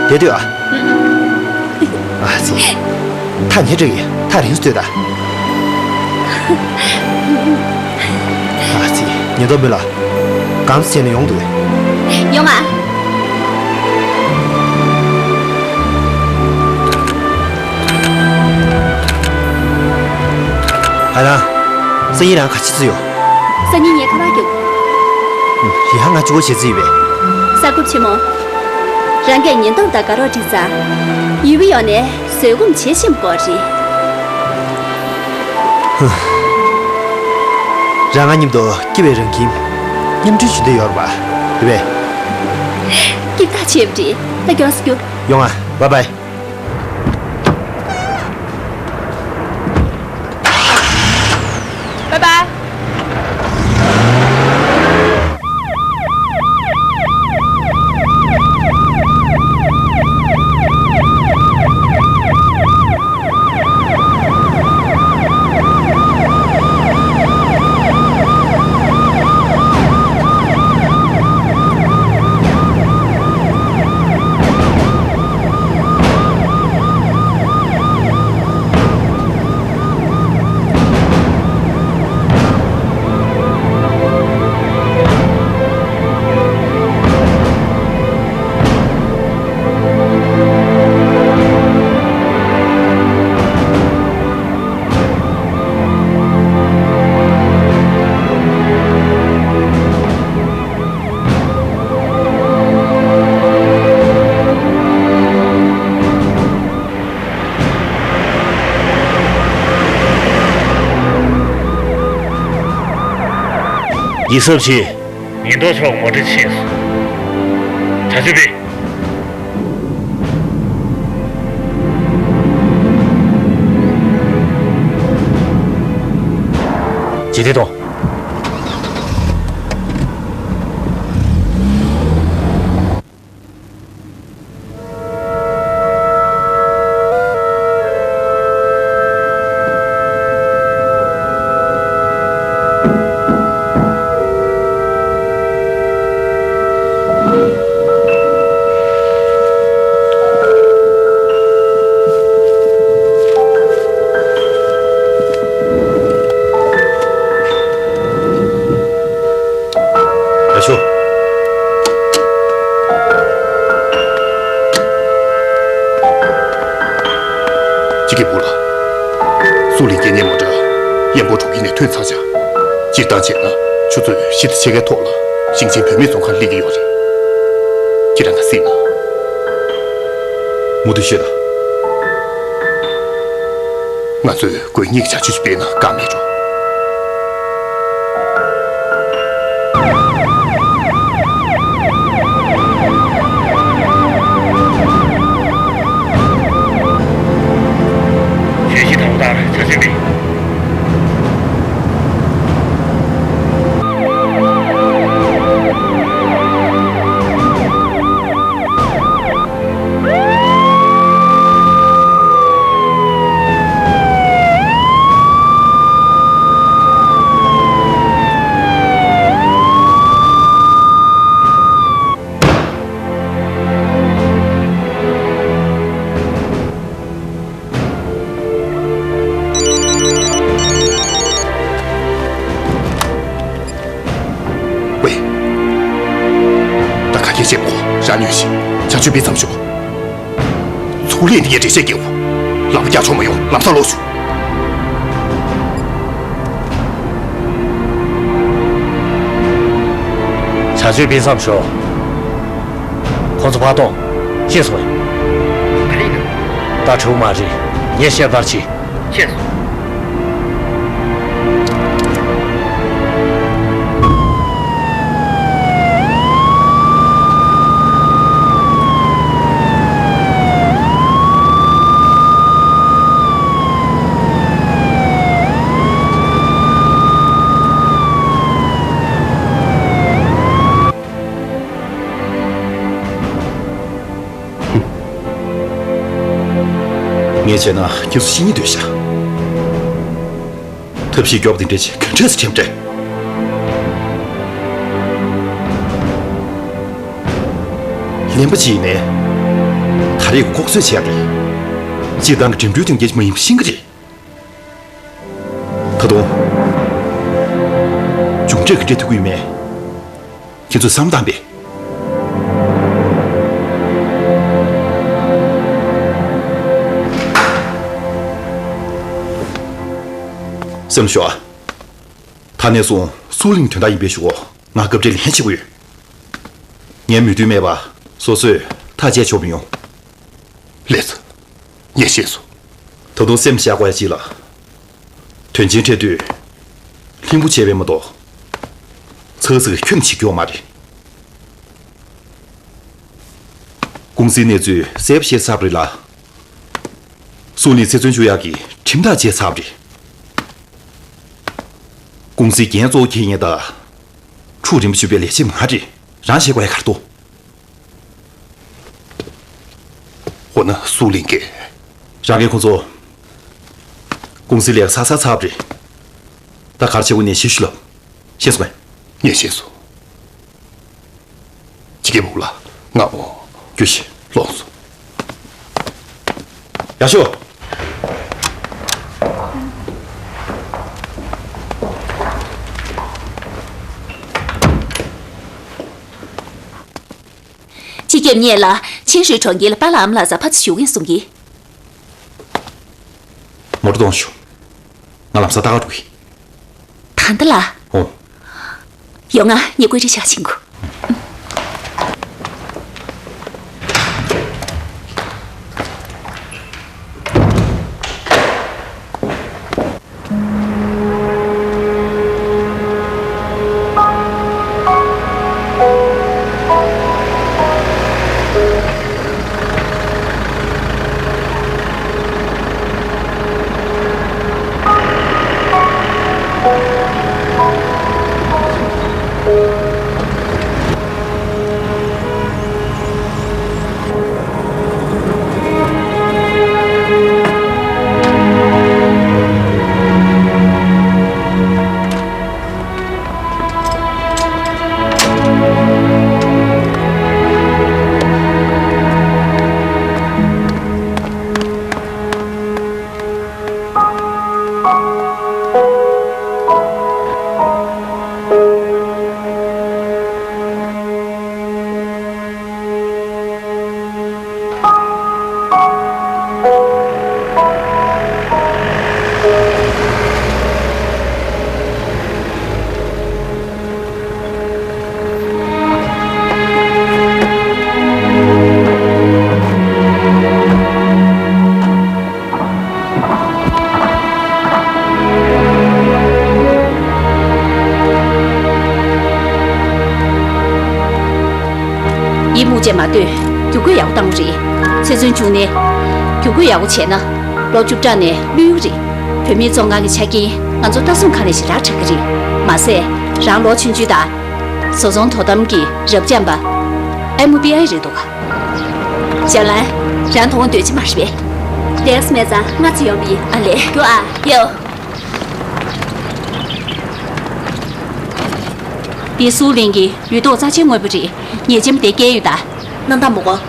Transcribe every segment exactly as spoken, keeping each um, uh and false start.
བསྡད་སྡོད་ཨ། ཨ་ཙི། ཐག་ཉེ་དྲགས་ཀྱི་ཐག་རིང་སུ་སྡོད་ད། ཨ་ཙི། ཉེན་རྟོག་མི་ལ། གང་བྱས་ནས་ཡོང་འདུག་ཡོང་ཨ། ཨ་ལ། སང་ཉིན་རང་ག་ཅི་ཚོད་ཡོད། སང་ཉིན་ངས་ཁ་པར་རྒྱོབ། ཡ་ང་ཅུ་བོ་བྱེད་རྩིས་ཡོད་པས། ས་ཁུབ་ཆེན་མོ། རང་གིས་ཉེན་རྟོག་དང་དགའ་རོགས་བསྒྲིགས་ཚར། ཡུལ་མི་ཡོང་ནས་བཟོད་སྒོམ་བྱེད་ཤེས་དགོས་རེད། རང་ང་མཉམ་དུ་སྐྱིད་པའི་རང་ཁྱིམ་མཉམ་སྐྲུན་ཞུ་འདོད་ཡོད་རེད་པ། རེད་པས། སྐྱིད་ཐག་ཆོད་པ་རེད། ད་མགྱོགས་སེ་རྒྱུགས། ཡོང་ཨ། བཱའི་བཱའི། བཱའི་བཱའི། ཡིག་གཟབ་བྱེད། ཉེན་རྟོག་ཕྱོགས་མོ་ཊ་ཕྱིན་སོང་། བྱ་སྤྱོད་སྤེལ། ཇི་ལྟར་གཏོང་། ཡ་ཤོ། ཅི་གི་བུ་ལ། སུ་ལིན་སྐད་སྙན་མོ་འདྲ། ཡན་པོ་གྲོང་ཁྱེར་ནས་ཐོན་ཚར་ཅག་སྤྱིར་བཏང་བྱས་ན་ཆུ་ཚོད་བཞི་དང་ཕྱེད་ཀའི་ཐོག་ལ་ཞིང་ཆེན་བུད་མེད་ཚོང་ཁང་སླེབས་ཀྱི་ཡོད་རེད། ཁྱེད་རང་ག་སྲིད་ན། མུ་མཐུད་ཤོད་དང་། ང་ཚོས་དགོས་ངེས་ཀྱི་བྱ་སྤྱོད་ཅིག་སྤེལ་ན་དཀའ་མེད་འགྲོ། གཞན་ཞིག་དང་པོ་དང་བྱ་སྤྱོད་སྤེལ། ཝེ། ད་ག་གེ་བྱེད་པོ་རང་ཉོན་ཞིག་བྱ་སྤྱོད་སྤེལ་མཚམས་ཞོག་ཚུར་ལས་འདི་གའི་འགྲེལ་བཤད་རྒྱག་ལམ་རྒྱག་ཆོག་མ་ཡོང་ལམ་སང་ལོག་ཞུ། བྱ་སྤྱོད་སྤེལ་མཚམས་ཞོག་ཁོང་ཚོ་ཕར་གཏོང་། ཤེས་སོང་ངས། ག་རེ་ཡིན་ནམ། ད་བྲེལ་བ་མ་རེད། ངས་བཤད་པར་གྱིས། ཤེས་སོང་། ངས་བྱས་ན་ཁྱེད་ཚོ་ཤི་སྙིང་འདོད་ཤག་ཐབས་ཤེས་མགྱོགས་དེ་འདྲ་བྱས་ག་འདྲས་སེ་ཁྲིམས་སྤྲད། ལན་པ་ཅི་ཡིན་ནའི། ལས་ཀྱི་ལྐོག་གསོད་བྱས་ཡག་རེད། སྤྱིར་བཏང་གི་འགྲིམ་འགྲུལ་དོན་རྐྱེན་ཅིག་མ་ཡིན་པ་ཤེས་ཀྱི་རེད། ད་དུང་། མཇུག་འབྲས་ཀྱི་འབྲས་ཐུག་གི་ཡོད་མེད། ཁྱེད་ཚོས་བསམ་བློ་བཏང་པས། སེམས་ཤོག་ཨ། ད་ནས་བཟུང་སུའུ་ལིང་དོན་དག་ཡིན་པའི་གཞུག་གུ་ང་སྐབས་འབྲེལ་ལན་བྱེད་དགོས་ཡོད། ངས་མོས་མཐུན་མེད་པ་སོ་སོས་ཐག་བཅད་ཆོག་མི་ཡོང་། ལགས་སོ། ངས་ཤེས་སོང་། ད་དུང་སེམས་བཞག་དགོས་ཡ་ཅིག་ལ། དོན་ཆེན་འཕྲད་དུས་ལྷིང་པོ་བྱས་པས་མ་གཏོགས། ཚ་ཚ་གི་ཁྱོན་ནས་བྱེད་རྒྱུ་ཡོད་མ་རེད། ཀུང་སིའི་གནས་ཚུལ་གསལ་པོ་ཤེས་ཚར་བ་རེད་ལ། སུའུ་ལིང་ཚེ་བཙོན་བཅུག་ཡག་གི་ཁྲིམས་ཐག་བཅད་ཚར་བ་རེད། ཀུང་སིའི་འགན་གཙོ་བོ་འཁྱེར་མཁན་དང་། ཁྲུའུ་རིན་པོ་ཆེ་པའི་ལས་བྱེད་མ་རེད། རང་བྱེད་དགོས་ཡ་ག་རེ་འདུག། འོ་ན་སུའུ་ལིང་གིས། རང་གིས་ཁོ་ཚོ་ཀུང་སིའི་ལས་ཀ་ཚར་ཚར་ཚར་བ་རེད། ད་ག་རེ་བྱེད་དགོས་ནས་ཞིབ་ཞུ་ལབ། ཤེས་སོང་ངས། ངས་ཤེས་སོང་། ཁྱི་རྒན་བུ་ལ་ང་འོ། རྒྱུ་ཞིག་ལོངས་སོ། ཡག་ཤོས། སྤྱི་ཁྱབ་བརྙེས་ལ་ཆིན་ཧྲུའེ་གྲོང་ཁྱེར་ལ་པཱ་ལགས་ཨ་མ་ལགས་ཚ་ཕར་ཚུར་བཞུགས་ཀྱིན་གསུང་གི། མོ་ཊ་གཏོང་ཤོག། ང་ལམ་སང་ལྟ་ག་འགྲོ་གི། ད་ལྟ་ལ། ཨོ། ཡོང་ང་། ངས་བཀོད་སྒྲིག་བྱ་ཞིང་གོ། ཡིད་མུག་བྱས་མ་སྡོད། རྒྱུགས་སྐུལ་ཡག་པོ་བཏང་རེད། ཚེ་བཙོན་བཅུག་ནས། རྒྱུགས་སྐུལ་ཡག་པོ་བྱས་ན། ལོ་བཅུ་ཕྲག་ནས་བླུག་ཡོང་གི་རེད། བུད་མེད་བཙོན་ཁང་གི་ཆ་རྐྱེན་ང་ཚོ་ལྟ་སྲུང་ཁང་ནས་ཞེ་དྲག་དྲག་གི་རེད། མ་ཟད། རང་ལོ་ཆུང་ཆུང་དང་། བཟོ་ཚོང་དོ་དམ་གྱི་རབ་འབྱམས་པ། ཨེམ་བི་ཨའི་རེད་འདུག། ཞའོ་ལན། རང་དོ་དགོང་སྡོད་ཀྱི་མ་རེད་པས། ལེགས་མེད་ཙང་ང་ཚོ་ཡོང་བ་ཡིན། ཨ་ལས། རྒྱུགས་ཨ། ཡོ། འདི་སུའུ་ལིང་གི་ཡུལ་ཐོག་རྩ་ཆེའི་དངོས་པོ་རེད། ཉེས་ཅན་དེ་སྐྱེལ་ཡོད་ད། སྣང་དག་མི་དགོས།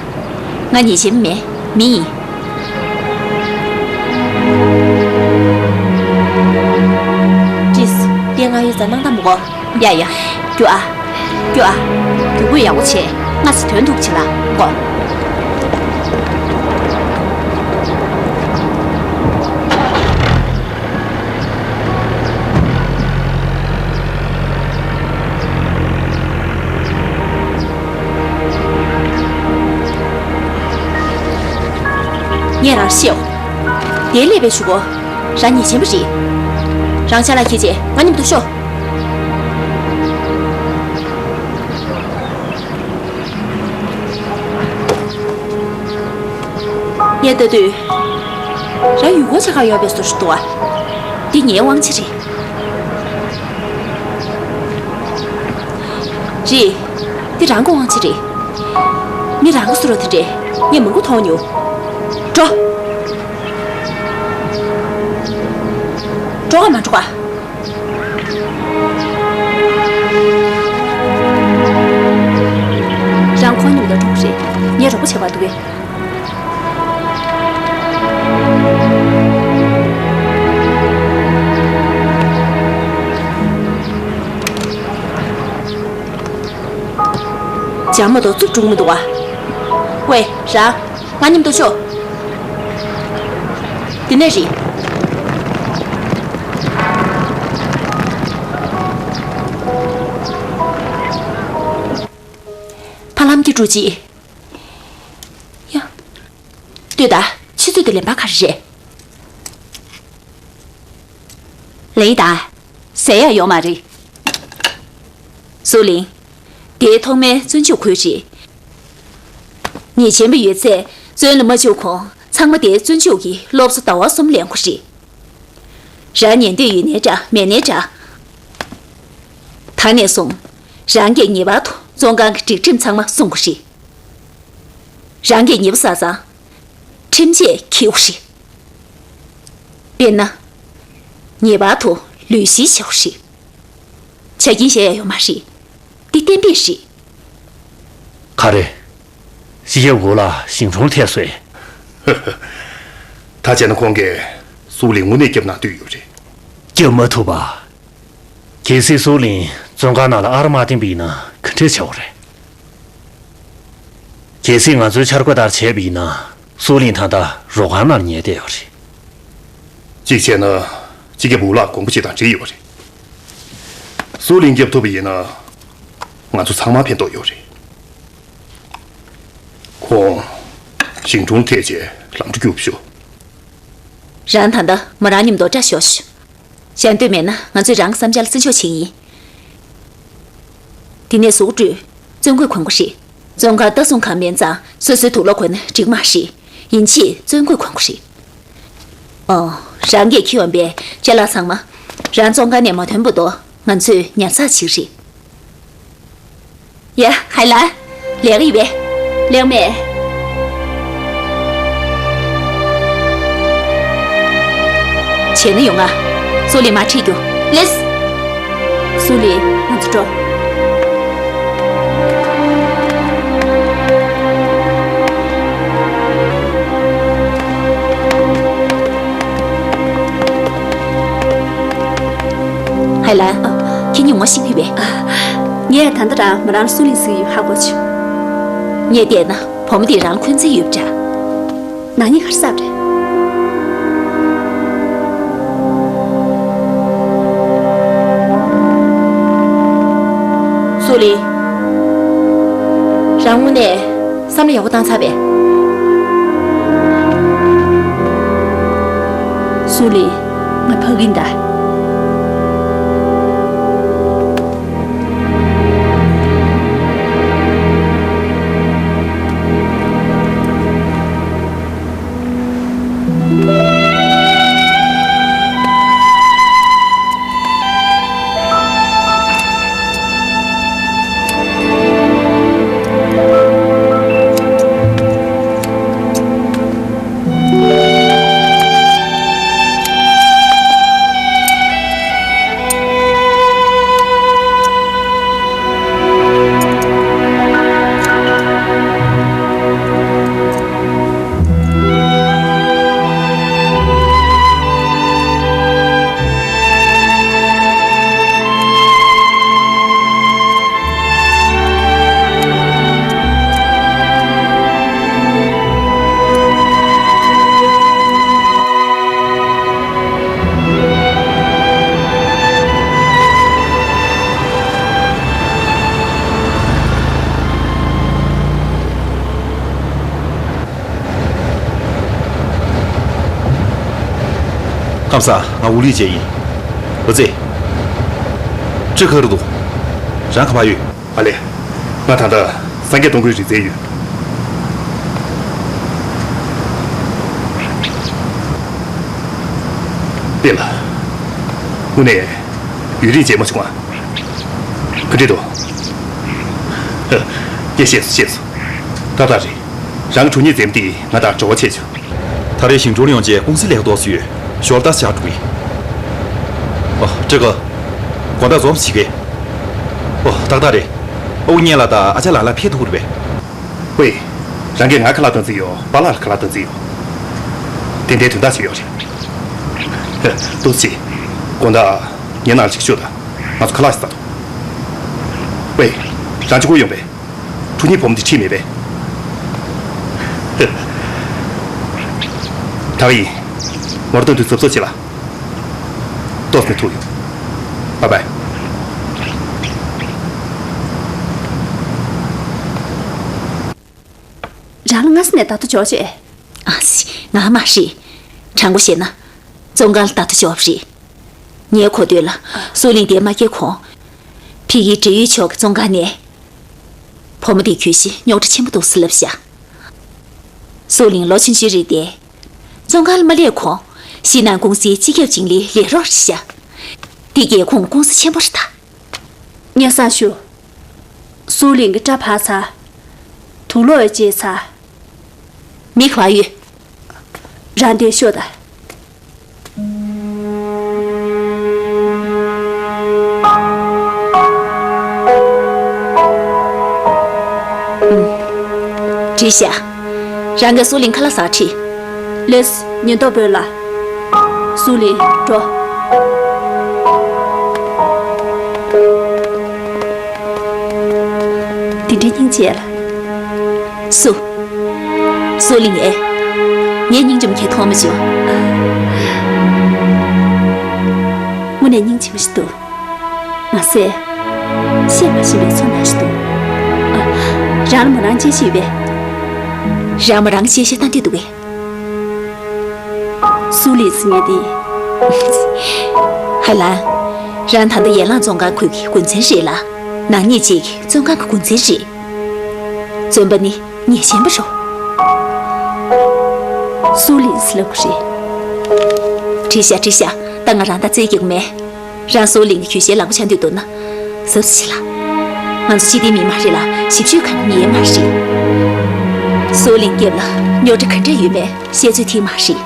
ང་ཉེས་ཅན་མིན། མི་ཡིན། ཀྲིས། འདི་ང་ཡོད་ཙང་སྣང་དག་མི་དགོས། ཡ་ཡ། རྒྱུགས་ཨ། རྒྱུགས་ཨ། རྒྱུགས་སྐུལ་ཡག་པོ་བྱས། ང་ཚོ་དོན་ཐུག་བྱེད་ལ་གོ། ངས་རང་ཤེས་ཡོང་། དེ་སླེབས་པའི་གཞུག་གུ། རང་ཉེས་ཅན་པ་རེད། རང་ཅ་ལག་འཁྱེར་བྱས་ང་མཉམ་དུ་ཤོག། ངས་ལྟ་དུས། རང་ཡུལ་སྐོར་བྱེད་གར་ཡོང་བའི་བཟོ་ཞིག་འདུག་ཨ། འདི་ངའི་དབང་ཆ་རེད། རེད། འདི་རང་གི་དབང་ཆ་རེད། མི་རང་གི་བཟོ་གྲྭ་དེ་འདྲས་ངས་མང་པོ་མཐོང་མྱོང་། འགྲོ། འགྲོ་ག་མ་འགྲོ་ག། རང་ཁོང་མཉམ་དུ་འགྲོ་གི་རེད། ངས་རོགས་པ་བྱེད་པར་འདུག་གས། སྦྱང་མ་གཏོགས་རྩུབ་འགྲོ་གི་མི་འདུག་བ། ཝེ། རང་། ང་མཉམ་དུ་ཤོག། འདི་ནས་རེད། ཕ་ལམ་གྱི་འགྲོ་ཅི། ཡ། ལྟོས་དང་། ཆུ་ཚོད་དེ་ལན་པ་ག་རེ་རེད། ལེ་དང་། ཟས་ཡག་ཡོད་མ་རེད། སུའུ་ལིང་། དེའི་ཐོག་མའི་བཙོན་འཇུག་ཁུལ་རེད། ཉེས་ཅན་པ་ཡོད་ཚད་བཙོན་ལ་མ་འཇུག་གོང་ཚང་མ་དེའི་བཙོན་འཇུག་གི་སློབ་གསོ་ཟླ་བ་གསུམ་ལེན་དགོས་རེད། རང་ཉན་འདོད་ཡོད་ནའི་འདྲ་མེད་ནའི་འདྲ། ད་ནས་བཟུང་། རང་གིས་ངེས་པར་དུ་བཙོན་ཁང་གི་སྒྲིག་ཁྲིམས་ཚང་མ་སྲུང་དགོས་རེད། རང་གིས་ཉེས་པ་བསགས་ཙང་། ཁྲིམས་ཆད་འཁྱེར་དགོས་རེད། དཔེར་ན། ངེས་པར་དུ་ལུས་བཤེར་བྱེད་དགོས་རེད། ཆ་རྐྱེན་གཞན་ཡང་ཡོད་མ་རེད། འདི་གཏན་འབེབས་རེད། ག་རེ། སྤྱི་ཁྱབ་ཝུའུ་ལགས་ཞིང་གྲོང་ཐད་སོང་། ད་བྱས་ན་ཁོང་གིས་སུའུ་ལིང་དངོས་གནས་སྐྱབས་གནང་འདོད་ཡོད་རེད། སྐྱབས་མ་ཐུབ་པ། གལ་སྲིད་སུའུ་ལིང་བཙོན་ཁང་ནང་ལ་ཨ་ར་མ་བསྟན་པ་ཡིན་ན་ག་འདྲས་བྱ་བ་རེད། གལ་སྲིད་ང་ཚོའི་འཆར་འགོད་ལྟར་བྱས་པ་ཡིན་ན། སུའུ་ལིང་ད་ལྟ་རོགས་ཁང་ནང་ཉལ་བསྡད་ཡོད་རེད། གཅིག་བྱས་ན། སྤྱི་ཁྱབ་ཝུའུ་ལགས་དགོངས་པ་ཇི་ལྟར་འགྲིག་ཡོད་རེད། སུའུ་ལིང་སྐྱོབ་ཐུབ་པ་ཡིན་ན། ང་ཚོ་ཚང་མར་ཕན་ཐོགས་ཡོད་རེད། ཁོང་ཞིང་གྲོང་ཐད་བྱས་ལམ་འགྲོ་རྒྱུགས་ཤོག། རང་ད་ལྟ་མོ་རང་མཉམ་དུ་འདྲ་ཤོག་ཤོག། བྱ་འདོད་མེད་ན་ང་ཚོས་རང་གི་བསམ་འཆར་ལ་བརྩི་འཇོག་བྱེད་ཡིན། འདི་ནས་གཟུགས་བཀྲུས། བཙོན་གོས་གོན་དགོས་རེད། བཙོན་ཁང་ལྟ་སྲུང་ཁང་མིན་ཙང་སོ་སོའི་དུག་ལོག་གོན་ན་འགྲིག་མ་རེད། ཡིན་ཕྱིན་བཙོན་གོས་གོན་དགོས་རེད། ཨོ། རང་གིས་འཁྱེར་ཡོང་པའི་ཅ་ལག་ཚང་མ་རང་བཙོན་ཁང་ནས་མ་ཐོན་བར་དུ་ང་ཚོས་ཉར་ཚགས་བྱེད་རེད། ཡ། ཧའི་ལན། ལས་ཀ་ཡོད་པས། ལེགས་མེད། བྱས་ན་ཡོང་ང་། སུའུ་ལིང་མར་ཁྲིད་རྒྱུ། ལེས། སུའུ་ལིང་། ང་ཚོ་འགྲོ། ཧའི་ལན། ཁྱེད་གཉིས་ངོ་ཤེས་ཀྱི་ཡོད་པས། ངས་ད་ལྟ་རང་མོ་རང་ལ་སུའུ་ལིང་ཟེར་གྱི་ཡོད་ཧ་གོ་བྱུང་། ངས་བལྟས་ན་བུ་མོ་དེས་རང་འཁོན་འཛིན་ཡོད་པ་འདྲ། ནག་ཉེས་ག་རེ་བསགས་པ་རེད། སུའུ་ལིང་། རང་དངོས་གནས་བསམ་བློ་ཡག་པོ་བཏང་ཚར་བས། སུའུ་ལིང་། ང་ཕ་གིན་ད། ཁམས་བཟང་། ང་ཝུ་ལི་ཅེ་ཡིན། ཨོ་ཙི། ཅི་ག་རེ་འདུག། རང་ག་པར་ཡོད། ཨ་ལེ། ང་ད་ལྟ་སངས་རྒྱས་སྟོང་མགོན་རི་རྩེར་ཡོད། ལྟོས་ལ། དངོས་གནས་ཡུན་རིང་མཇལ་མ་བྱུང་ང་། ག་འདྲ་འདུག། ཡ། ཤེས་སོང་ཤེས་སོང་། ཏག་ཏག་རེད། རང་གི་གྲོགས་མོ་འཛེམ་དེས་ང་དང་འབྲེལ་བ་ཆད་བྱུང་། ད་རེས་ཞིང་གྲོང་ཡོང་རྗེས་ཀུང་སི་ལས་ཀ་ཏོག་ཙམ་ཡོད། ཞོར་ལྟ་བཞག་འགྲོ་གི་ཡིན། ཨོ། ཀྲི་ཀོ། དགོང་དག་འཛོམས་ཤིག་གེ། ཨོ། ཏག་ཏག་རེད། ཨོ། ངེད་ལ་དང་ཨ་ཅག་ལགས་ལ་ཕེབས་ཐུབ་ཀྱི་རེད་པས། ཝེ། རང་གིས་ང་ཁ་ལག་བཏང་རྩིས་ཡོད། པཱ་ལགས་ལ་ཁ་ལག་བཏང་རྩིས་ཡོད། དེ་འདྲའི་དོན་དག་ཅིག་ཡོད་རེད། ཏོག་ཙི། དགོང་དག་ངའི་ནང་ལ་ཅིག་ཤོག་དང་། ང་ཚོ་ཁ་ལག་ཞིག་ཟ་དང་། ཝེ། རང་གཅིག་པུ་ཡོང་པས། དྲུག་གཉིས་བུ་མོ་འདི་ཁྲིད་མེད་པས། ད་ག་ཡིན། ངོ་ར་སྟོན་དུས་གཟབ་གཟབ་བྱེད་ལ། ཏོག་ཙམ་ཐུག་ཡོང་། བཱའི་བཱའི། རང་ལ་སྔ་ས་ནས་བརྡ་ཐོ་འབྱོར་བྱས། ཨ་སི། ང་མ་རེད། དྲང་པོ་བཤད་ན། བཙོན་ཁང་ལ་བརྡ་ཐོ་འབྱོར་བ་རེད། ངའི་གོ་ཐོས་ལ། སུའུ་ལིང་འདིར་མ་སྐྱེས་གོང་། ཕ་གིའི་འབྲེལ་ཡོད་ཕྱོགས་ཀྱི་བཙོན་ཁང་ནས། བུ་མོ་དེའི་གྱོད་གཞི་རྙོག་དྲ་ཆེན་པོ་འདུག་ཟེར་ལབ་ཤག་སུའུ་ལིང་ལོ་ཆུང་ཆུང་རེད་དེ། བཙོན་ཁང་ལ་མ་སླེབས་གོང་། ཞི་ནན་ཀུང་སིའི་སྤྱི་ཁྱབ་ཅིང་ལིའི་ལས་རོགས་རེད་ཤག་འདི་རྒྱལ་ཁོངས་ཀུང་སི་ཆེན་པོ་རེད་ད། སྙན་སེང་ཞུ། སུའུ་ལིང་གི་སྐྲ་ཕར་ཚར། དུག་ལོག་ཡོད་ཅེས་ཚར། མིག་ཕར་གཡུག་རང་འདིར་ཤོག་དང་། བྲིས་ཤག་རང་གིས་སུའུ་ལིང་ཁ་ལག་ཟ་ཁྲིད། ལེས། ཉེན་རྟོག་པས་ལ། སུའུ་ལིང་འགྲོ། འདི་འདྲའི་སྙིང་རྗེ་ལ། སུ། སུའུ་ལིང་ཨེ། ངས་སྙིང་རྗེ་མོ་ཁྱེད་མཐོང་མ་བྱུང་། དངོས་གནས་སྙིང་རྗེ་མོ་ཞིག་འདུག་མ་ཟད། བཤད་མ་ཤེས་པའི་ཚོར་སྣང་ཞིག་འདུག་ཨ། རང་ལ་མོ་རང་གཅེས་ཤེས་ཡོད་པས། རང་མོ་རང་གཅེས་ཤེས་བཏང་འདོད་འདུག་གས། སུའུ་ལིང་ཟེར་མཁན་དེ། ཧ་ལམ། རང་ད་ལྟ་ཡན་ལག་བཙོན་ཁང་ཁུལ་གྱི་འགོ་འཛིན་རེད་ལ། ནག་ཉེས་ཅན་གྱི་བཙོན་ཁང་གི་འགོ་འཛིན་རེད། བཙོན་པ་ནི་ཉེས་ཅན་པ་རེད། སུའུ་ལིང་ཟེར་ལབ་དགོས་རེད། བྲིས་ཤག་བྲིས་ཤག་ད་ང་རང་ད་རྩོད་རྒྱག་གི་མེད། རང་སུའུ་ལིང་གི་གྱོད་བཤད་ལག་པ་འཆང་འདོད་འདུག་ན། གཟབ་གཟབ་བྱེད་ལ། ང་ཚོ་སྤྱི་བདེའི་མི་མང་རེད་ལ་ཞིབ་དཔྱོད་ཁང་གི་མི་མང་རེད། སུའུ་ལིང་སྐྱབས་ལ་རྙོག་དྲ་ག་འདྲ་ཡོད་མེད་བཤད་ཚོད་ཐིག་མ་རེད།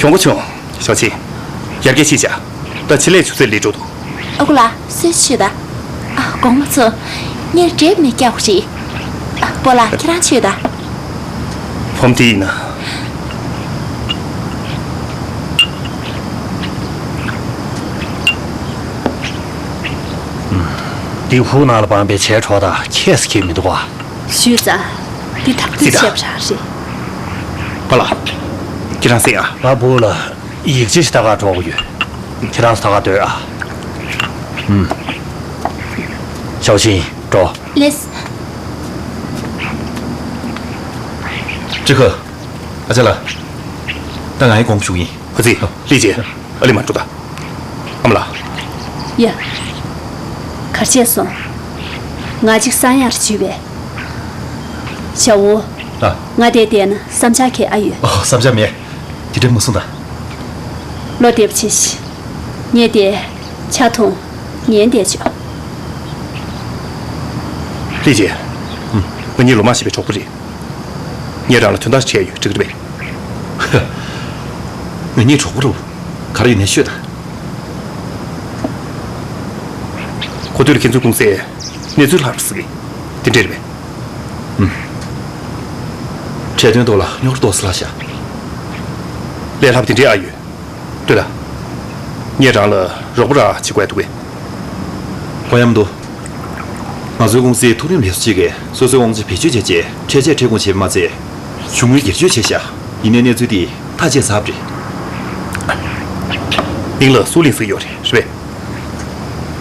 གྱོང་པོ་ཆུང་། ཞའོ་ཆིན། ཡར་རྒྱས་ཕྱིན་བཞག་ད་ཆེད་ལས་ཆུ་ཚད་ལས་འགྲོ་འདུག་ཨ་ཁུ་ལགས་གསོལ་ཇ་མཆོད་དང་། ཨ། དགོང་མོ་ཚོ། ངས་འབྲས་བུ་ནས་སྐྱག་རེད། ཨ། སྤོ་ལགས་ཁྱེད་རང་མཆོད་དང་། ཕོམ་དེ་ཡིན་ན། འདི་ཧུ་ནང་ལ་སྤངས་པའི་བྱའི་གྲོགས་དང་ཁྱད་སུ་ཁྱད་མི་འདུག་བ། ཞུས་ཙང་། འདི་ཐབས་ཅིག་བྱས་པ་རང་རེད། པཱ་ལགས། ཁྱེད་རང་གཟིགས་ཨ། ང་བུ་ལ་ཡིག་ཆ་ཞིག་ལྟ་གར་འགྲོ་དགོས་ཡོད། ཁྱེད་རང་ཚོ་ལྟ་གར་སྡོད་ཨ། ཨུམ། ཞའོ་ཆིན། འགྲོ། ལེས། ཀྲི་ཁ། ཨ་ཅག་ལགས། ད་ང་ཡི་དགོངས་པ་ཞུ་གི་ཡིན། ཧུ་ཙི། ལི་ཅེ། ཨ་ལི་མ་འགྲོ་ད། ཨ་མ་ལགས། ཡ། གར་བྱས་སོང་། ང་གཅིག་གསང་ཡག་ཞུས་པས། ཞའོ་ཝུ། ཨ། ང་དེ་བསྡད་ན་བསམ་འཆར་གང་ཨ་ཡོད། ཨོ། བསམ་འཆར་མེད། དེ་འདྲ་མ་གསུང་ད། བློ་བདེ་པོ་བྱེད་ཤིག་ངས་དེ་ཆ་མཐོང་ཉན་བསྡད་ཆོག་ལི་ཅེ། ཨུམ། ང་གཉིས་ལོ་མང་ཞིག་པའི་གྲོགས་པོ་རེད། ངས་རང་ལ་དོན་དག་ཞིག་འཕྲད་ཡོད། འགྲིག་གི་རེད་པས། ང་གཉིས་གྲོགས་པོ་རེད། ག་རེ་ཡིན་ནའི་ཤོད་དང་། གོ་ཐོས་ལ་ཁྱེད་ཚོའི་ཀུང་སིར་གནས་ཚུལ་ལྷག་རེད་ཟེར་གི། དེ་འདྲས་རེད་པས། ཨུམ། འཕྲལ་དོན་ཐོག་ལ་རྙོག་དྲ་ཏོག་ཙམ་ལྷག་ཤག་ལས་སླ་པོ་དེ་འདྲས་ཨ་ཡོད། ལྟོས་དང་། ངས་རང་ལ་རོགས་པ་རང་བྱེད་དགོས་ཡ་འདུག་གས། དགོས་ཡ་མི་འདུག་ང་ཚོའི་ཀུང་སིའི་མཐོ་རིམ་ལས་བཟོ་གཅིག་གིས་སོ་སོའི་དབང་ཆ་བེད་སྤྱོད་བྱས་རྗེས་ཁྲལ་ཆད་ཁྲལ་སྐོང་བྱས་པ་མ་ཚད། གཞུང་དངུལ་སྒེར་གཅོད་བྱས་ཤག་ཡིན་ནའི་གནས་ཚུལ་འདི་ཐག་བཅད་ཚར་བ་རེད། མིང་ལ་སུའུ་ལིང་ཟེར་གྱི་ཡོད་རེད། རེད་པས།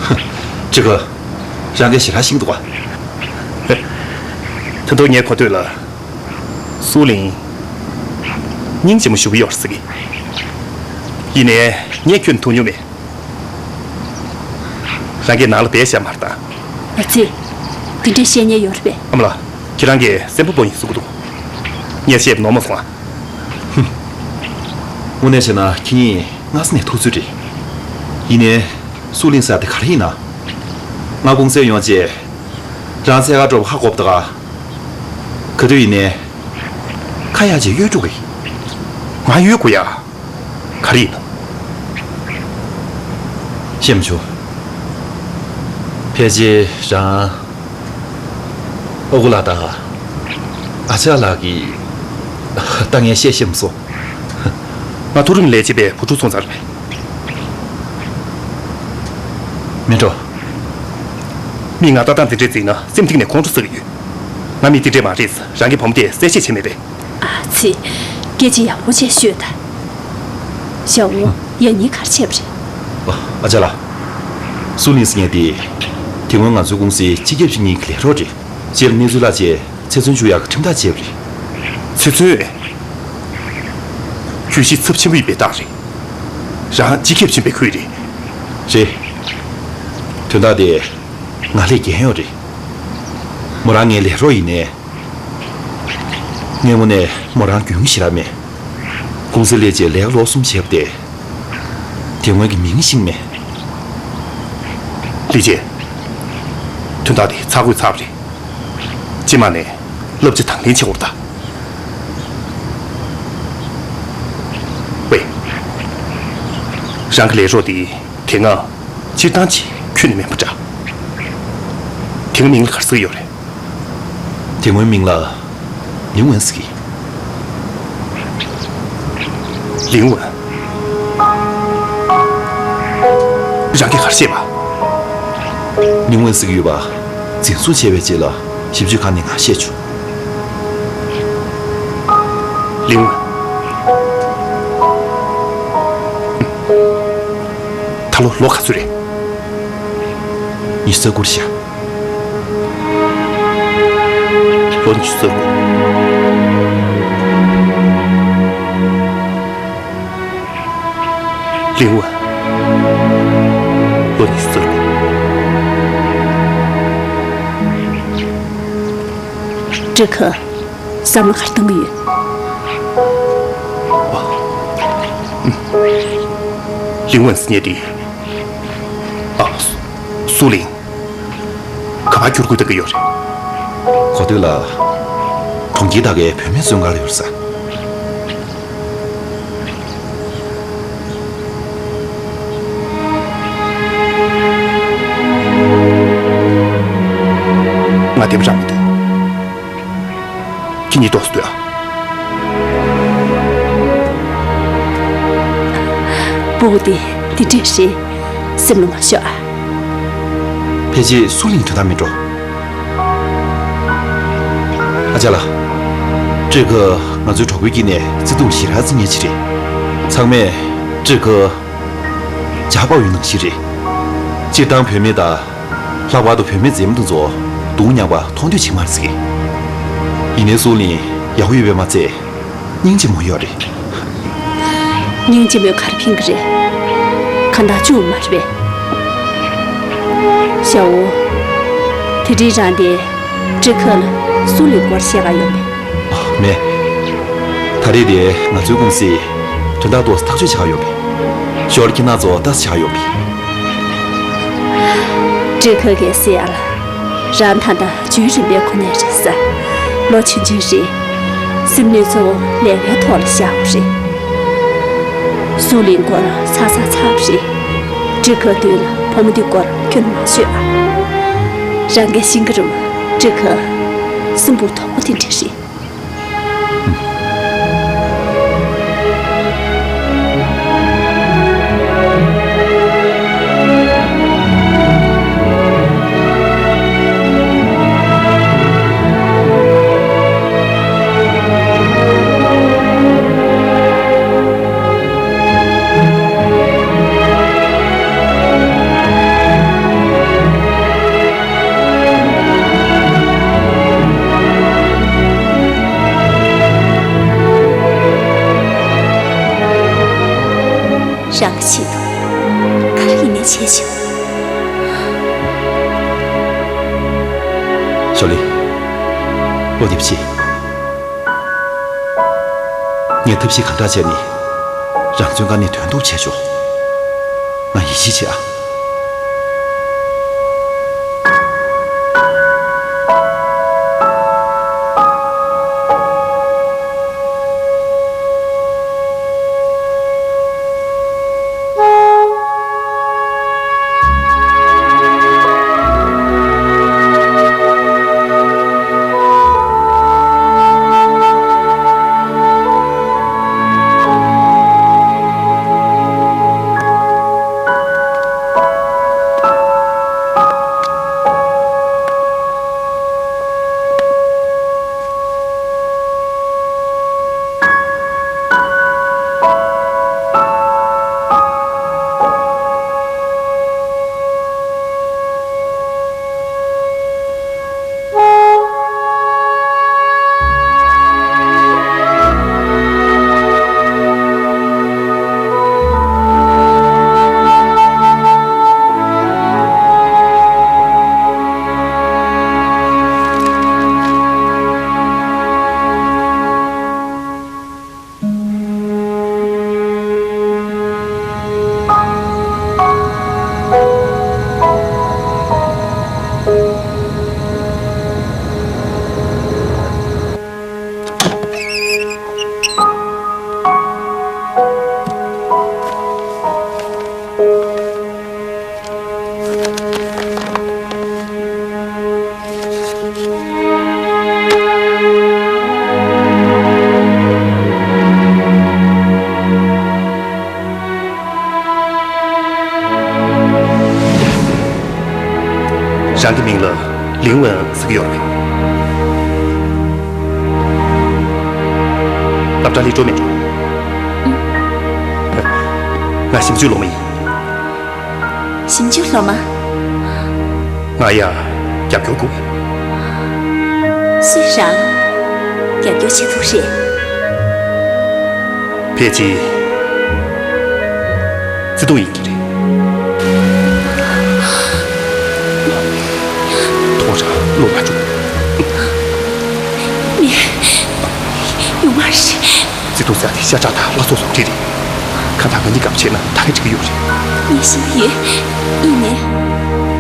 ཧུ། ཅི་ག་རང་གིས་ཞེ་དྲག་ཤེས་ཀྱི་འདུག་ག་ད་དུང་ངའི་གོ་ཐོས་ལ། སུའུ་ལིང་། སྙིང་རྗེ་མོ་ཞེ་པོ་ཡོད་རེད་ཟེར་གི། ཡིན་ནའི་ངས་ཁྱོད་མཐོང་མྱོང་མེད། རང་གིས་ནང་ལ་སྦས་བཞག་མ་རེད་ད། ཨ་ཙི། དེ་འདྲའི་བཤད་ཉེས་ཡོད་རེད་པས། ཨ་མ་ལགས། ཁྱེད་རང་གིས་སེམས་པ་སྤོ་ཡིན་གསུང་གི་འདུག་ངས་བཤད་པ་ནོར་མ་སོང་ཨ། ཧུམ། དངོས་གནས་བྱས་ན་ཁྱེད་གཉིས་སྔ་ས་ནས་ཐུག་ཚོད་རེད། ཡིན་ནའི། སུའུ་ལིང་ཟེར་དེ་ག་རེ་ཡིན་ན། ང་ཀུང་སིར་ཡོང་རྗེས། རང་འཚོལ་གར་འགྲོ་བ་ཧ་གོ་བ་དང་། ག་དུས་ཡིན་ནའི། ཁ་ཡག་ཅིག་གཡོལ་འགྲོ་གི། ང་གཡོལ་དགོས་ཡ། ག་རེ་ཡིན་ནམ། ཤེས་མ་བྱུང་། ཕལ་ཆེར་རང་། ཨ་ཁུ་ལགས་དང་ ཨ་ཅག་ལགས་ཀྱིས་ད་ངས་བཤད་ཤེས་མ་སོང་། ང་མཐོ་རིམ་ལས་བྱེད་པའི་བུ་ཕྲུག་སོང་ཚར་བས། མེ་ཏོག་མིས་ང་ལྟ་སྟངས་འདི་འདྲས་བརྩིས་ན་སེམས་གཏིང་ནས་ཁོང་ཁྲོ་ཟ་གི་ཡོད། ང་མི་འདི་འདྲས་མ་རེད། རང་གི་བུ་མོ་དེ་གསལ་བཤད་བྱས་མེད་པས། ཨ་ཙི། སྐད་ཆ་ཡག་པོ་བྱས་ཤོད་དང་། ཞའོ་ཝུ། ཡང་སྙིང་ག་རེ་བྱས་པ་རེད། ཨ་ཅག་ལགས། སུའུ་ལིང་ཟེར་མཁན་དེ། དེ་སྔོན་ང་ཚོའི་ཀུང་སིའི་སྤྱི་ཁྱབ་ཅིག་གཉིས་ཀྱི་ལས་རོགས་རེད། སྤྱིར་གནས་ཚུལ་བརླག་རྗེས་ཚེ་བཙོན་བཅུག་ཡག་གི་ཁྲིམས་ཐག་བཅད་པ་རེད། ཚེ་བཙོན། གྱོད་གཞི་ཚབས་ཆེན་པོ་ཡིན་པའི་རྟགས་རེད། རང་སྤྱི་ཁྱབ་ཕྱིན་པའི་ཁུལ་རེད། རེད། དོན་དག་དེ་ང་ལས་འགན་ཡོད་རེད། མོ་རང་ངའི་ལས་རོགས་ཡིན་ནའི། སྔ་མོ་ནས་མོ་རང་རྒྱུས་མངའ་ཞེ་དྲག་མེད། ཀུང་སི་སླེབས་རྗེས་ལས་ཀ་ལོ་གསུམ་བྱས་པ་དེ། དེ་སྔོན་གྱི་མིང་ཤེས་མེད། ལི་ཅེ། དོན་དག་དེ་ཚར་དགོས་ཚར་བ་རེད། སྤྱི་དམངས་ནས་བསླབ་བྱ་དང་ལེན་བྱེད་དགོས་པ་དང་། ཝེ། རང་གི་ལས་རོགས་དེ་དེ་སྔ་སྤྱིར་བཏང་ཅིག་ཁྱོན་ནས་མེད་པ་འདྲ། དེ་སྔ་མིང་ལ་ག་རེ་ཟེར་གྱི་ཡོད་རེད། དེ་སྔོན་མིང་ལ་ལིང་ཝན་ཟེར་གྱི། ལིང་ཝན། རང་གིས་ག་རེ་བཤད་པ། ལིང་ཝན་ཟེར་གྱི་ཡོད་པ་འཛིན་བཟུང་བྱས་པའི་རྗེས་ལ་ཞིབ་དཔྱོད་ཁང་ནས་ང་བཤད་བྱུང་། ལིང་ཝན། ད་ལོ་ལོ་ག་ཚོད་རེད། ཉི་ཤུ་རྩ་དགུ་རེད་ཤག་ལོ་ཉི་ཤུ་རྩ་དགུ། ལིང་ཝན། ལོ་ཉི་ཤུ་རྩ་དགུ། ཀྲི་ཁ། བསམ་བློ་ག་རེ་གཏོང་གི་ཡོད། ལིང་ཝན་ཟེར་མཁན་དེ། ཨ། སུའུ་ལིང་། ག་པར་བསྒྱུར་དགོས་བསྡད་ཀྱི་ཡོད་རེད། གོ་ཐོས་ལ། གྲོང་ཁྱེར་དག་གའི་བུད་མེད་བཙོན་ཁང་ལ་ཡོད་ས། ང་བདེ་པོ་རང་མི་འདུག་ཁྱེད་གཉིས་ཏོག་ཙམ་སྡོད་ཨ། སྤུ་གུ་དེ་འདི་འདྲས་རེད། སེམས་ལ་མ་ཤོར་ཨ། ཕལ་ཆེར་སུའུ་ལིང་དོན་དག་མིན་འགྲོ། ཨ་ཅག་ལགས། ཀྲི་ཁ་ང་ཚོའི་གྲོགས་པོའི་དཀྱིལ་ནས་བརྩེ་དུང་ཞེ་དྲག་བརྩི་མཁན་ཅིག་རེད། ཚང་མས་ཀྲི་ཁ་ཇག་པ་ཡོད་ནང་བཞིན་རེད། སྤྱིར་བཏང་བུད་མེད་དང་། ལྷག་པར་དུ་བུད་མེད་འཛེམ་དུ་ཚོ་སྡུག་མྱངས་པ་མཐོང་འདོད་བྱེད་མ་རེད་ཟེར་གི། ཡིན་ནའི་སུའུ་ལིང་ཡག་པོ་ཡོད་པས་མ་ཚད། སྙིང་རྗེ་མོ་ཡོད་རེད། སྙིང་རྗེ་མོས་ག་རེ་ཕན་གི་རེད། གང་ལྟར་བཅུག་མ་རེད་པས། ཞའོ་ཝུ། དེ་རིང་རང་དེ་ཀྲི་ཁ་ལ་སུའུ་ལིང་སྐོར་བཤད་ག་ཡོང་པས། མེད། ད་རེས་དེ་ང་ཚོའི་ཀུང་སིས་དོན་དག་ཏོག་ཙམ་ཐག་གཅོད་བྱེད་ག་ཡོང་པས། ཞོར་ཁྱེད་རང་ཚོ་ལྟ་ཙམ་བྱེད་ག་ཡོང་པས། ཀྲི་ཁ་གིས་ཟེར་ཡ་ལ། རང་ད་ལྟ་འཇུའི་རིམ་པའི་གོ་གནས་རེད་ས། ལོ་ཆུང་ཆུང་རེད། སེམས་ནུས་གཙོ་བོ་ལས་ཀའི་ཐོག་ལ་བཞག་པ་རེད། སུའུ་ལིང་སྐོར་ཚར་ཚར་ཚར་བ་རེད། ཀྲི་ཁ་མདུན་ལ་བུ་མོ་འདི་སྐོར་ཁྱོན་མ་ཤོད་ཨ། རང་གིས་ཤེས་ཀྱི་རེད་པ། ཀྲི་ཁ་སྲིན་པོ་དོག་པོ་དེ་འདྲ་རེད། རང་གི་ཆེད་དུ་ག་རེ་ཡིན་ནའི་བྱེད་ཆོག་ཞོ་ལི། བློ་བདེ་པོ་བྱེད། ངས་ཐབས་ཤེས་གང་དྲག་བྱས་ནས་རང་བཙོན་ཁང་ནས་ཐོན་ཐུབ་བྱས་ཆོག་ང་ཡིད་ཆེས་བྱེད་ཨ། རང་གི་མིང་ལ་ལིང་ཝུན་ཟེར་གྱི་ཡོད་རེད། སློབ་གྲྭ་ལ་འགྲོ་མི་འགྲོ། ང་ཞིབ་འཇུག་སློབ་མ་ཡིན། ཞིབ་འཇུག་སློབ་མ། ང་ཡ་རྒྱབ་སྐྱོར་དགོས། སུས་རང་རྒྱབ་སྐྱོར་བྱེད་ཐུབ་རེད། ཕལ་ཆེར་བརྩེ་དུང་ཡིན་གྱི་རེད། ཐོག་རང་བློ་མ་འཇུག་མེད། ཡོང་མ་རེད། བརྩེ་དུང་ཟེར་དེ་ཤ་ཁྲག་དང་བླ་སྲོག་སོགས་ཀྱི་རེད། ཁ་ཐག་ང་གཉིས་ཀ་བྱས་ན་ད་ག་འགྲིག་གི་ཡོད་རེད། ངས་ཤེས་ཀྱི་ཡོད། ཡིན་ནའི།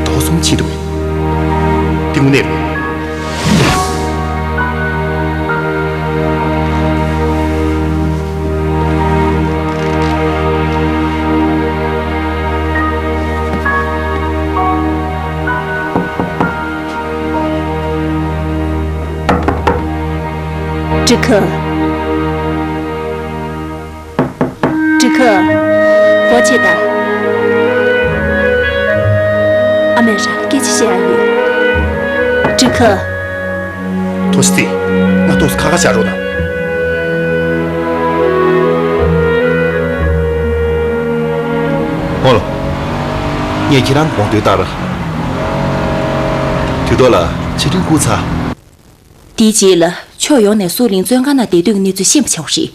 དོགས་ཟོན་བྱེད་དུས། དེ་དངོས་གནས་རེད། སྒྲིག་ག་སྒྲིག་ག་སྒོ་ཕྱེ་དང་། ཨ་མས་རང་ལ་སྐད་ཆ་བཤད་ཡ་ཡོད། སྒྲིག་ག་ཐོ་སི་ཏི། ང་ཏོག་ཙམ་ཁ་ཁ་བཞག་རོགས་གནང་། ཨོ་ལོ། ངས་ཁྱེད་རང་དགོངས་དོན་ལྟར། དུས་ཐོག་ལ་ཕྱིར་དྲན་བསྐུར་ཚར། དེའི་རྗེས་ལ་ཕྱོགས་ཡོངས་ནས་སུའུ་ལིང་བཙོན་ཁང་ནང་བསྡད་དུས་ཀྱི་གནས་ཚུལ་ཤེས་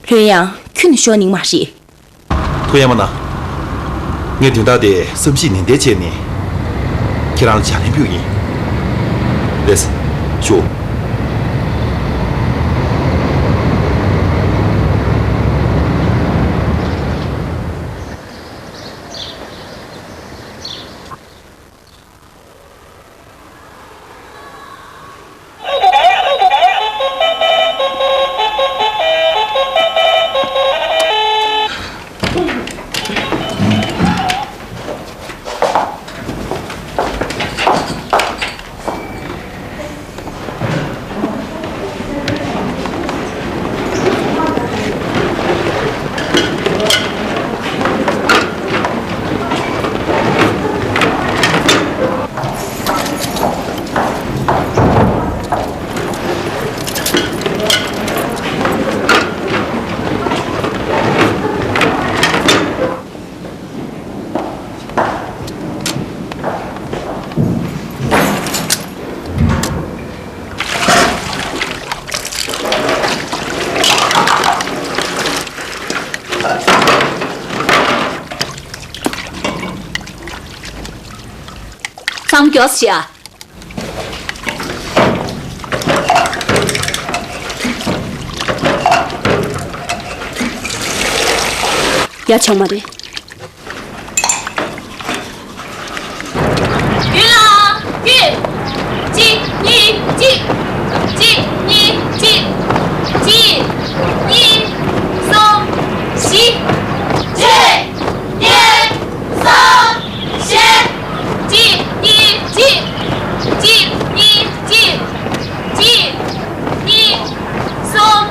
པ་བྱུང་བ་རེད། ལྷོད་ཡངས་ཁྱོན་ནས་ཤོར་ནི་མ་རེད། ཐུགས་ཡ་མ་ན། ངས་དོན་དག་དེ་བསམ་གཞིག་ནན་ཏན་བྱས་ནས་ཁྱེད་རང་ལ་ལྗགས་ལན་ཕུལ་ཡིན། ལགས་སོ། ཞུ། གཙང་མགྱོགས་བྱེད་ཨ། ཡ་ཆོག་མ་རེད། རྒྱུན་ལ་རྒྱུན། གཅིག་གཉིས་གཅིག་གཅིག་གཉིས་གཅིག་གཅིག་གཉིས་གསུམ་བཞི། གཅིག་གཉིས་གསུམ་བཞི། གཅིག་གཉིས་གཅིག་གཅིག་གཉིས་གཅིག་གཅིག་གཉིས་གསུམ་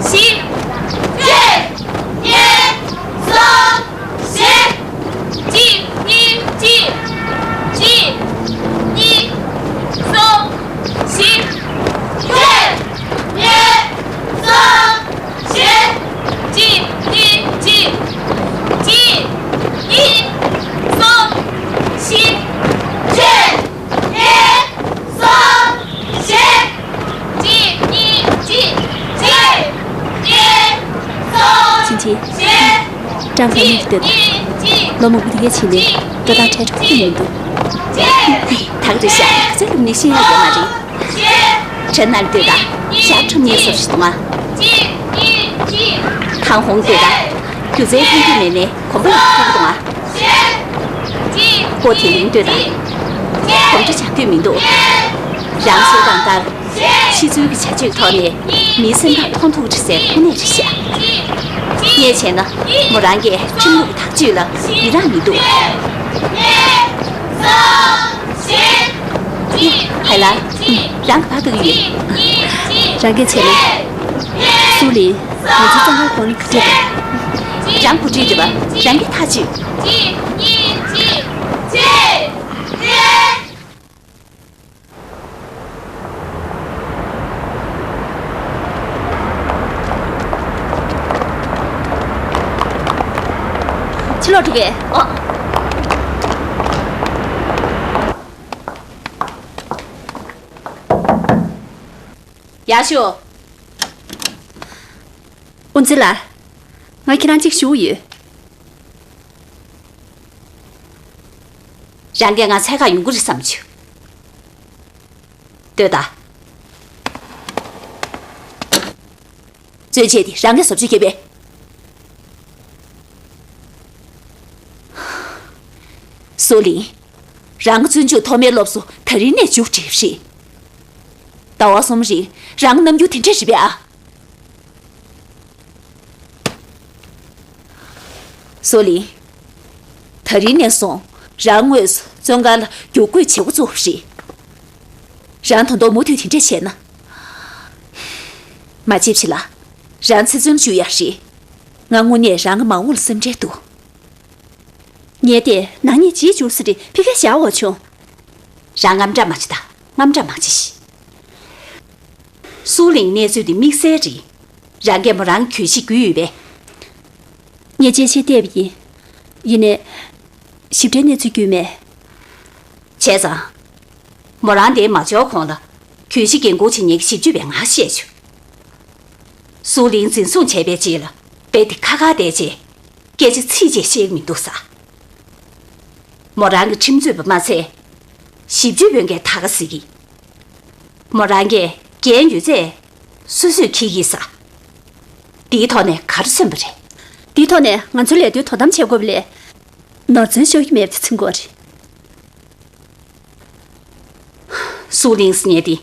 བཞི། གཅིག་གཉིས་གསུམ་བཞི། གཅིག་གཉིས་གཅིག་གཅིག་གཉིས་གསུམ་བཞི། གཅིག་གཉིས་གསུམ་བཞི། གཅིག་གཉིས་གཅིག་གཅིག་གཉིས་གསུམ་བཞི། གཅིག་གཉིས་གསུམ་བཞི། གཅིག་གཉིས་གཅིག་གཅིག་གཉིས་གསུམ་བཞི། ཕྱིན་ཆད། ཀྲང་ཧྥང་ནས་ལྟོས་དང་། ལོ་མང་པོ་དེ་གས་ཕྱིན་ནས་སྐད་གདངས་ཁྲལ་འགྲོ་གི་མི་འདུག་ད་ག་རེ་བྱ། ཁ་ཚ་ལུག་ནས་ཤེས་ཡ་ཡོད་མ་རེད། ཁྲེན་ནར་ལྟོས་དང་། ཞར་ཁྲོམ་ཉེས་སོར་ཞིག་གཏོང་ང་། ཐང་ཧོང་ལྟོས་དང་། སྒྱུ་རྩལ་ཐོན་རྒྱུ་མེད་ནས་གོམ་པ་ཡག་པོ་གཏོང་ང་། པོ་དེ་ལིང་ལྟོས་དང་། གོམ་བགྲོད་བྱ་འདོད་མི་འདུག་རང་བཤད་སྟངས་ལྟར། ཕྱི་ཚུལ་གྱི་བྱ་སྤྱོད་ཐོག་ནས་མིའི་སེམས་པ་མཐོང་ཐུབ་ཀྱི་ཟེར་དངོས་གནས་རེད་ཤག་ངས་བྱས་ན་མོ་རང་གིས་ཁྲིམས་ལུགས་ཐག་གཅོད་ལ་ཡི་རངས་མི་འདུག་ཧའི་ལ། རང་གི་ཕ་གི་ཡོད། རང་གིས་བྱས་ན། སུའུ་ལིན། ང་ཚོའི་གཙང་ཁང་གོང་ལ་ག་འདྲ་འདུག་རང་གོ་སྒྲིག་འདྲ་བ་རང་གིས་ཐག་གཅོད། ལོག་འགྲོ་གི། ཨོ། ཡག་ཤོས། ཨུ་ཛི་ལགས། ང་ཁྱེད་རང་གཅིག་ཞུ་ཡོད། རང་གིས་ང་འཚོལ་ག་ཡོང་གི་རེད་བསམ་བྱུང་། ལྟོས་དང་། རྩོད་བྱེད་དེ་རང་གིས་བཟོ་བཅོས་བརྒྱབ་པས། སུའུ་ལིང་། རང་གི་བཙོན་འཇུག་ཐོག་མའི་སློབ་གསོ་ད་རིང་ནས་མཇུག་སྒྲིལ་བ་རེད། ཟླ་བ་གསུམ་རིང་རང་གི་རྣམ་འགྱུར་དེ་འདྲ་རེད་པས་ཨ། སུའུ་ལིང་། ད་རིང་ནས་བཟུང་རང་དངོས་སུ་བཙོན་ཁང་ལ་རྒྱུགས་སྐུལ་བྱེད་འགོ་བཙུགས་པ་རེད། རང་ད་དུང་མུ་མཐུད་དེ་འདྲ་བྱས་ན། མ་བྱེད་བྱེད་ལ། རང་ཚེ་བཙོན་བཅུག་ཡག་རེད། ང་དངོས་གནས་རང་གི་མ་འོངས་ལ་སེམས་ཁྲལ་འདུག། ངས་དེ་ནག་ཉེས་བྱེད་འཇུག་ས་རེད་ཕི་ཁ་བཞག་འོ་བྱུང་། རང་དངངས་སྐྲག་མ་བྱེད་ད་དངངས་སྐྲག་མ་བྱེད་ཤིག། སུའུ་ལིང་གནས་ཚུལ་འདི་དམིགས་བསལ་རེད། རང་གིས་མོ་རང་གྱོད་གཞི་བརྒྱུད་ཡོད་པས། ངས་དཔྱད་ཤེས་བལྟས་པ་ཡིན། ཡིན་ནའི། ཞིབ་ཕྲའི་གནས་ཚུལ་བརྒྱུད་མེད། བྱས་ཙང་། མོ་རང་དེ་མ་འབྱོར་གོང་ལ། གྱོད་གཞི་འགན་འཁུར་བྱེད་མཁན་གྱི་ཞིབ་དཔྱོད་པས་ང་བཤད་བྱུང་། སུའུ་ལིང་འཛིན་བཟུང་བྱས་པའི་རྗེས་ལ་རྦད་དེ་ཁ་ཁ་བསྡད་རྗེས། སྐད་ཆ་ཚིག་གཅིག་བཤད་ཀྱི་མི་འདུག་ཟེར། མོ་རང་གི་ཁྲིམས་རྩོད་པ་མ་ཚད། ཞིབ་དཔྱོད་པས་ཀྱང་ད་ག་ཟེར་གི། མོ་རང་གིས་འགན་ཡོད་ཚད་སོ་སོས་འཁྱེར་གྱི་ཟེར། དེའི་ཐོག་ནས་ག་རེ་མཚོན་པ་རེད། དེའི་ཐོག་ནས་ང་ཚོའི་ལས་དོན་དོ་དམ་བྱེད་དགོས་པ་ལས། ནོར་འཛོལ་ཤོར་གྱི་མེད་པ་དེ་མཚོན་དགོས་རེད། སུའུ་ལིང་ཟེར་མཁན་དེ་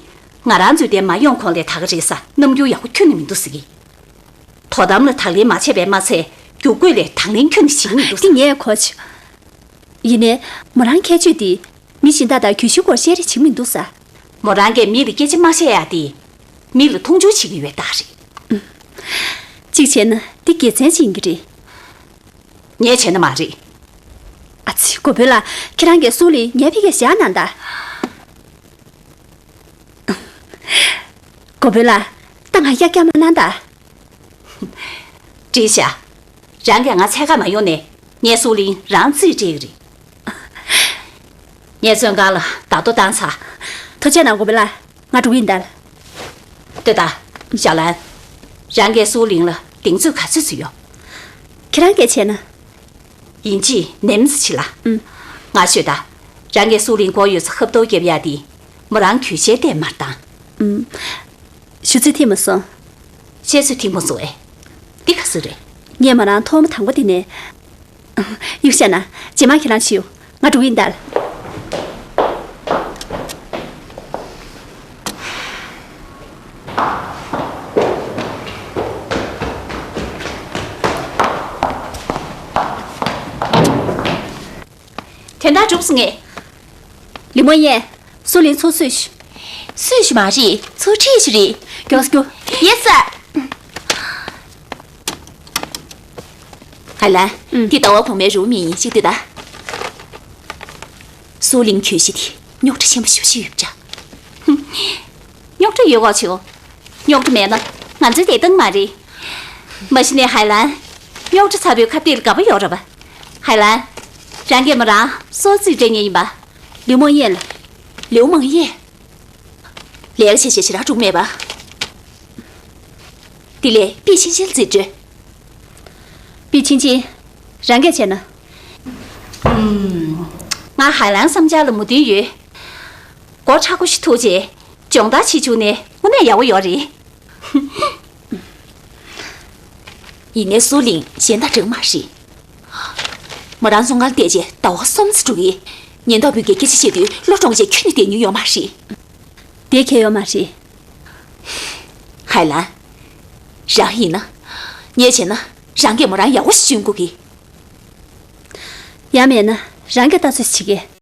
ང་རང་ཚོའི་འདིར་མ་ཡོང་གོང་ལས་ད་ག་རེད་ཟེར་རྣམ་འགྱུར་ཡག་པོ་ཁྱོན་ནས་མི་འདུག་ཟེར་གི། དོ་དམ་ལ་དང་ལེན་མ་བྱས་པས་མ་ཚད་རྒྱུགས་སྐུལ་ལས་དང་ལེན་ཁྱོན་ནས་བྱེད་ཀྱི་མི་འདུག་ཟེར། དེ་ངས་གོ་ཆོད། ཡིན་ནའི། མོ་རང་ཁྱད་ཆོས་དེ། མི་གཞན་དག་དང་གྱོད་གཞིའི་སྐོར་བཤད་རེས་བྱེད་ཀྱི་མི་འདུག་ཟེར། མོ་རང་གིས་མི་ལ་སྐད་ཆ་མ་བཤད་ཡག་དེ། མི་ལ་མཐོང་ཆུང་བྱེད་ཀྱི་ཡོད་རྟགས་རེད། གཅིག་བྱས་ན་འདི་དགེ་མཚན་ཅིག་ཡིན་གྱི་རེད། ངས་བྱས་ན་མ་རེད། ཨ་ཙི། གོ་བོན་ལགས། ཁྱེད་རང་གིས་སུའུ་ལིང་ངའི་ཕི་གས་བཞག་གནང་དང་། གོ་བོན་ལགས། ད་ང་གཡག་རྒྱག་མ་གནང་དང་། འགྲིག་ཤག། རང་གིས་ང་འཚོལ་ག་མ་ཡོང་ནས་ངས་སུའུ་ལིང་རང་རྩིས་སྤྲད་ཀྱི་རེད། ངས་བཙོན་ཁང་ལ་བརྡ་ཐོ་བཏང་ཚར། ཐུགས་རྗེ་གནང་གོ་བོན་ལགས། ང་འགྲོ་གི་ཡིན་ད། ལྟོས་དང་། ཞའོ་ལན། རང་གིས་སུའུ་ལིང་ལ་གདེང་ཚོད་ག་ཚོད་བཟོས་ཡོད། ཁྱེད་རང་གིས་བྱས་ན། ཡིན་གཅིག་ནེམ་ཙི་ཆི་ལ། ཨུམ། ང་ཤོད་ད། རང་གིས་སུའུ་ལིང་མགོ་ཡོད་ཚད་ཁ་བརྡ་བརྒྱབ་ཡག་དེ། མོ་རང་གྱོད་གཞིར་བལྟས་མ་བཏང་། ཨུམ། ཞུ་ཚོད་ཐིག་མ་སོང་། བཤད་ཚོད་ཐིག་མ་སོང་ཨེ། འདི་ག་ཟེ་རེད། ངས་མོ་རང་ཐོག་མ་དང་པོ་དེ་ནས། གཡུག་བཞག་ན་རྗེས་མ་ཁྱེད་རང་བྱེད་ཡོང་། ང་འགྲོ་གི་ཡིན་ད། དོན་དག་གྲུབ་སོང་ངས། ལི་མོ་ཡེ། སུའུ་ལིང་ཚོགས་གསོས་ཤིག། གསོས་ཤིག་མ་རེད། ཚོགས་ཁྲིད་ཤིག་རེད། མགྱོགས་སེ་རྒྱུགས། ཡེ་སར། ཧའེ་ལན། ཨུམ། འདི་ཟླ་བ་གོང་མའི་རུམ་ཡིན། ཅིག་ལྟོས་དང་། སུའུ་ལིང་གྱོད་གཞི་དེ་རྙོག་དྲ་ཆེན་པོ་ཞེ་པོ་ཅིག་ཡོད་པ་འདྲ། རྙོག་དྲ་ཡོད་གོ་ཆེའོ། རྙོག་དྲ་མེད་ན་ང་ཚོའི་བདེ་ཐང་མ་རེད། མ་གཞི་ནས་ཧའེ་ལན། རྙོག་དྲ་ཚ་པོའི་ཁ་གཏད་ལ་དགའ་པོ་ཡོད་རེད་པ། ཧའེ་ལན། རང་གིས་མོ་རང་སོ་རྩིས་སྤྲད་མཁན་ཡིན་པ། ལིའུ་མང་ཡེ་ལ། ལིའུ་མང་ཡེ། ལས་ཀ་བྱེད་བྱེད་ཞེ་དྲག་འགྲིག་མེད་པ། དེ་ལས་པི་ཆིང་ཆིང་རྩིས་སྤྲོད། པི་ཆིང་ཆིང་། རང་གིས་བྱས་ན། ཨུམ། ང་ཧའེ་ལན་བསམ་འཆར་ལ་མོས་མཐུན་ཡོད། སྒོ་ཁྲ་ཁོ་ཞིག་ཐུག་རྗེས་སྦྱོང་བརྡར་བྱེད་བཅུག་ནས་དངོས་གནས་ཡག་པོ་ཡོད་རེད། ཡིན་ནའི་སུའུ་ལིང་གཞན་དང་འདྲ་གི་མ་རེད། མོ་རང་བཙོན་ཁང་བསྡད་རྗེས་ཟླ་བ་གསུམ་ཙམ་འགྲོ་གི། ཉེན་རྟོག་པས་སྐད་ཆ་བཤད་དུས་བློ་གྲོང་རྗེས་ཁྱོན་ནས་བསྡད་མྱོང་ཡོད་མ་རེད། བསྡད་མཁན་ཡོད་མ་རེད། ཧའེ་ལན། རང་ཡིན་ན། ངས་བྱས་ན་རང་གིས་མོ་རང་ཡག་པོ་ཞིག་བཅོན་དགོས་གི། ཡང་མེད་ན་རང་གིས་ལྟ་ཚོད་བྱེད་གི།